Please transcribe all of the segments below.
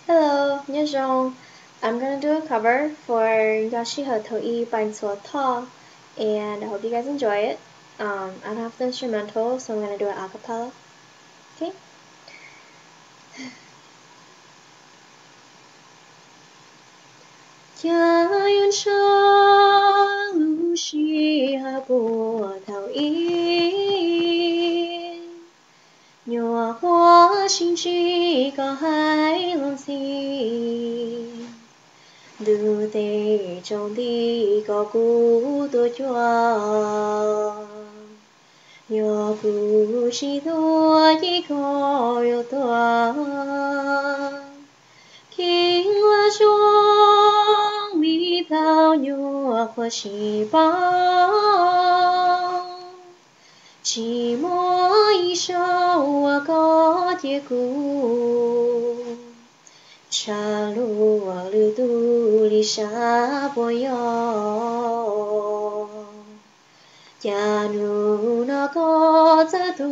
Hello, nyob zoo. I'm gonna do a cover for Nco Sij Hawm Thaum I by Ntxhuav Thoj, and I hope you guys enjoy it. Um, I don't have the instrumental, so I'm gonna do it a cappella. Okay? Cas yuav ntshaw lub sij hawm puag thaum ub, nyuam qhuav sib ntsib koj hais los ntxhi, ntuj teb tsaus nti koj kuj tuaj cuag. Yog kuv tsis tuaj ces koj yuav tuag, kheev ua zoo me thaum nyuam qhuav sib paub. Tsis muaj ib zaug uas koj cia kuv, ntshaw luag lwm tus li sab puas yog? Cas hnub no koj txawm tu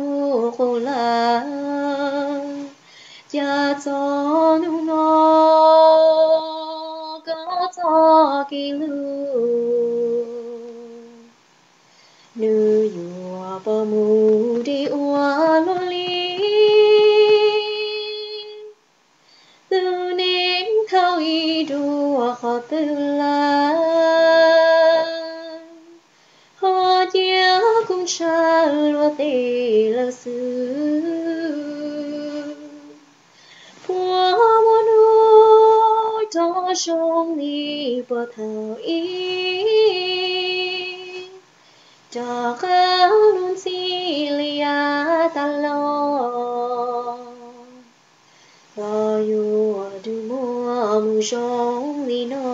qub lawm? Cas txog hnub no koj txoj kev hlub, nws yuav poob mus deb ua luaj li? Tus neeg thaum ub dua qhov twg lawm, ho cia kuv ntshaw luag tej lawm xwb. Puas muaj hnub rov zoo li puag thaum ub, rov qab luag ntxhi li yav tas los, los yuav dua muaj mus zoo li no?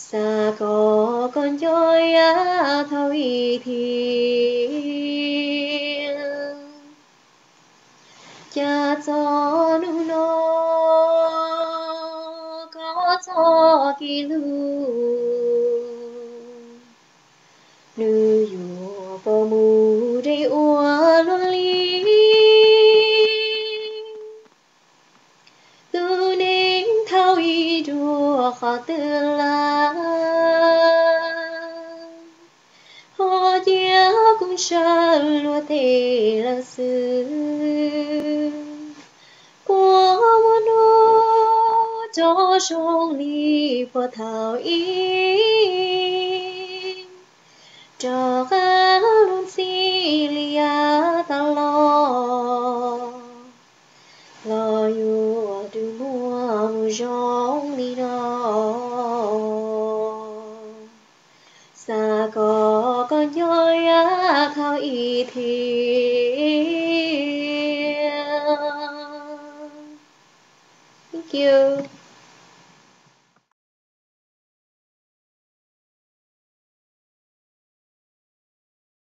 Xav kom koj nco yav thaum ub thiab. Cas txog hnub no koj txoj kev hlub, nws yuav poob mus deb ua luaj li? Tus neeg thaum ub dua qhov twg lawm, ho cia kuv ntshaw luag tej lawm xwb. Puas muaj hnub rov zoo li puag thaum ub, rov qab luag ntxhi li yav tas los, los yuav dua muaj mus zoo li no? Xav kom koj nco yav thaum ub thiab. Thank you.